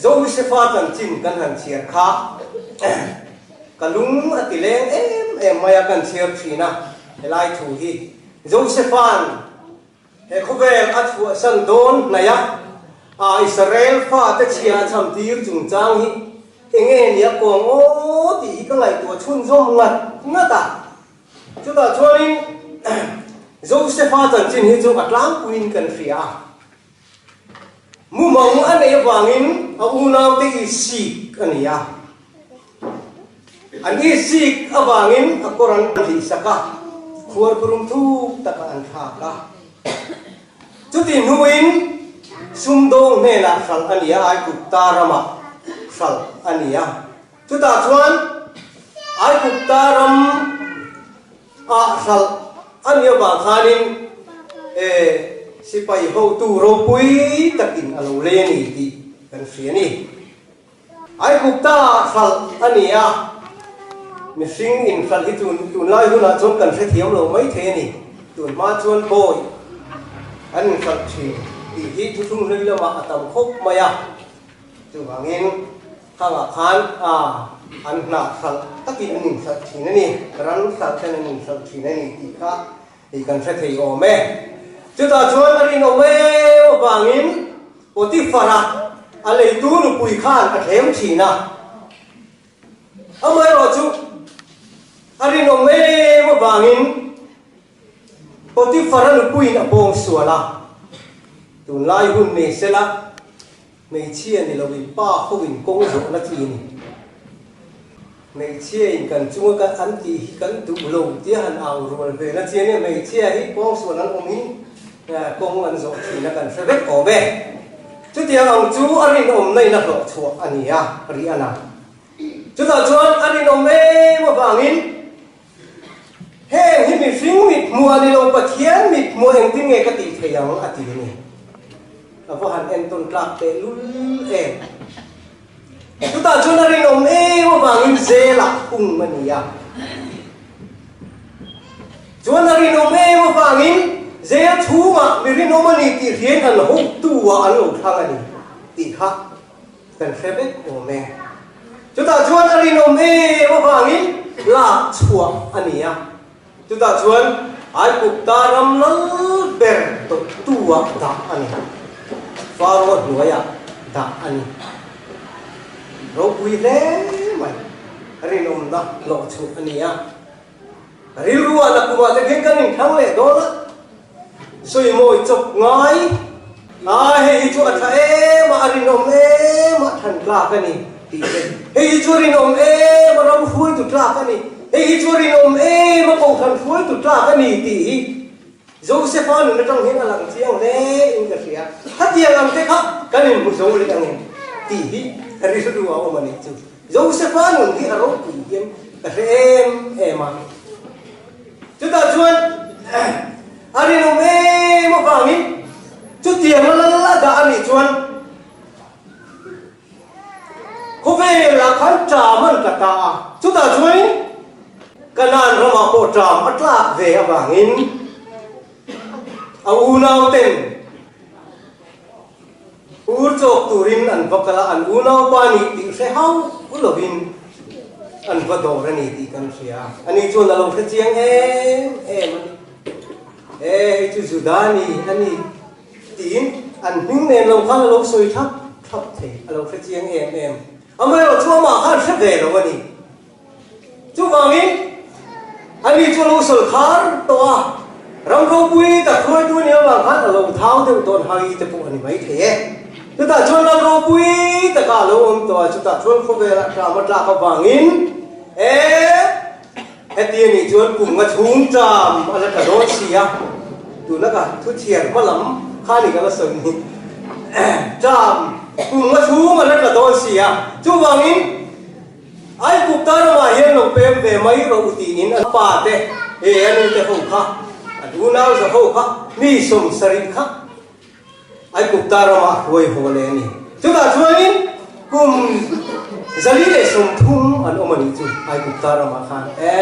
Josefa chanchin kan han chhiar kha ka lung a ti leng em em mai a kan chhiar thin a, helai thu hi Josefa'n he khawvel a chhuahsan dawn hnaih a, a Israel fate chhia a cham tir chungchang hi enge nia kuang aw tih hi ka ngaihtuah chhunzawm ngat ngat a. Chutah chuanin Josefa chanchin hi chu a tlangpuiin kan hria a. Mumang a neih avangin a unaute isik a ni a. An isik avangin a kawr an hlihsak a, khuarkhurum thuk takah an thlak a. Chuti hnuin sumdawng hnenah hralh a ni a, Aigupta ramah hralh a ni a. Chutah chuan Aigupta ram ah hralh a nih avang khanin e sipai hotu ropui takin a lo lei a ni tih kan hria a ni. Aigupta ah hralh a ni a, mihring inhralh hi tun tunlai hunah chuan kan hrethiam lo mai thei a ni. Tun hma chuan bawi an inhralh thin tih hi thuthlung hlui lamah a tam khawp mai a, chuvangin Khangah khan a an hnah hralh takin an inhralh thin a ni, ran hralh ten an inhralh thin a ni tih kha hei kan hre thei awm e. Chutah chuan a rinawm em avangin Potiphar-a a leitu nupui khan a thlem thin a. Amaherawhchu a rinawm em avangin Potiphar-a nupuiin a pawng sual a, tunlai hun nei sela Hmeichhia ni loin pa hoin kawng zawhna chi a ni. Hmeichhia in kan chunga kan an tih hi kan duh lo tia han au rual ve na chi a nia. Hmeichhia hi kawng sual an awmin kawng an zawh thin a kan hre vek awm e. Chutiang ang chu a rinawmna in a hlawh chhuah a ni a, ri a na. Chutah chuan a rinawm em avangin Heng hi mihring mit hmuh a ni lo, Pathian mit hmuh engtin nge ka tih thei ang a ti a ni. A va han entawn tlak teh lul em. Chutah chuan a rinawm em avangin zelah hung a ni a. Chuan a rinawm em avangin zel chhungah mi rinawm a ni tih hriain an hotu-ah an lo thlang a ni tih kha Kan hre vek awm e. Chutah chuan a rinawm em avangin lak chhuah a ni a. Chutah chuan Aigupta ram lal ber dawttu-ah dah a ni. Faro hnuaiah dah a ni. Ropui hle mai rinawmna hlawh chhuah a ni a. Rilru ah nakum ah te khian kan inthlang leh dawn a, sawimawi chawp ngai a hei hi chu a tha em a, a rinawm em a, than tlak a ni tih te, hei hi chu a rinawm em a, ram hruaitu tlak a ni, hei hi chu a rinawm em a, kohhran hruaitu tlak a ni tih hi Joseph-a nun atang hian a lang chiang hle in ka hria. Khatiang ang te kha kan inhmu zo leh ang em tih hi rilru a awm a nih chu. Joseph-a nun hi a ropui hian ka hre em em a. Chutah chuan a rinawm em avangin chutiang a lal a dah a nih chuan Khawvelah khan ṭam an tla ta a, chutah chuanin Kanaan ramah pawh ṭam a tlak ve avangin a unauten ur chawk turin an va kal a, an unaupa nih tih hre hauh lovin an va dawr a ni tih kan hria. Ani chuan a lo hre chiang em em a ni. E, hei chu Juda ni a ni. Tiin an hming nen lo khan a lo sawi thlap thlap thei, a lo hre chiang em em. Amaherawh chu amah khan hre ve lo a ni. Chuvangin ani chu a lo sawi khar tawh a, ram ropui tak hruaitu a nih avang khan a lo thau deuh dawn hai te pawh a ni mai thei e. Chutah chuan ram ropui takah a lo awm tawh a, chutah chuan khawvelah ṭam a tlak avangin e, Heti a nih chuan kum nga chhung ṭam a la tla dawn si a, tuna ka thu chhiar hma lam kha ni ka la sawi ni. Ṭam kum nga chhung a la tla dawn si a, chuvangin Aigupta ramah hian lo pem ve mai rawh u tiin a pa te, he a nu te ho kha, a unau za ho kha, mi sawmsarih kha Aigupta ramah hruai haw leh a ni. Chutah chuanin kum 130 an awm a nih chu Aigupta ramah khan. E.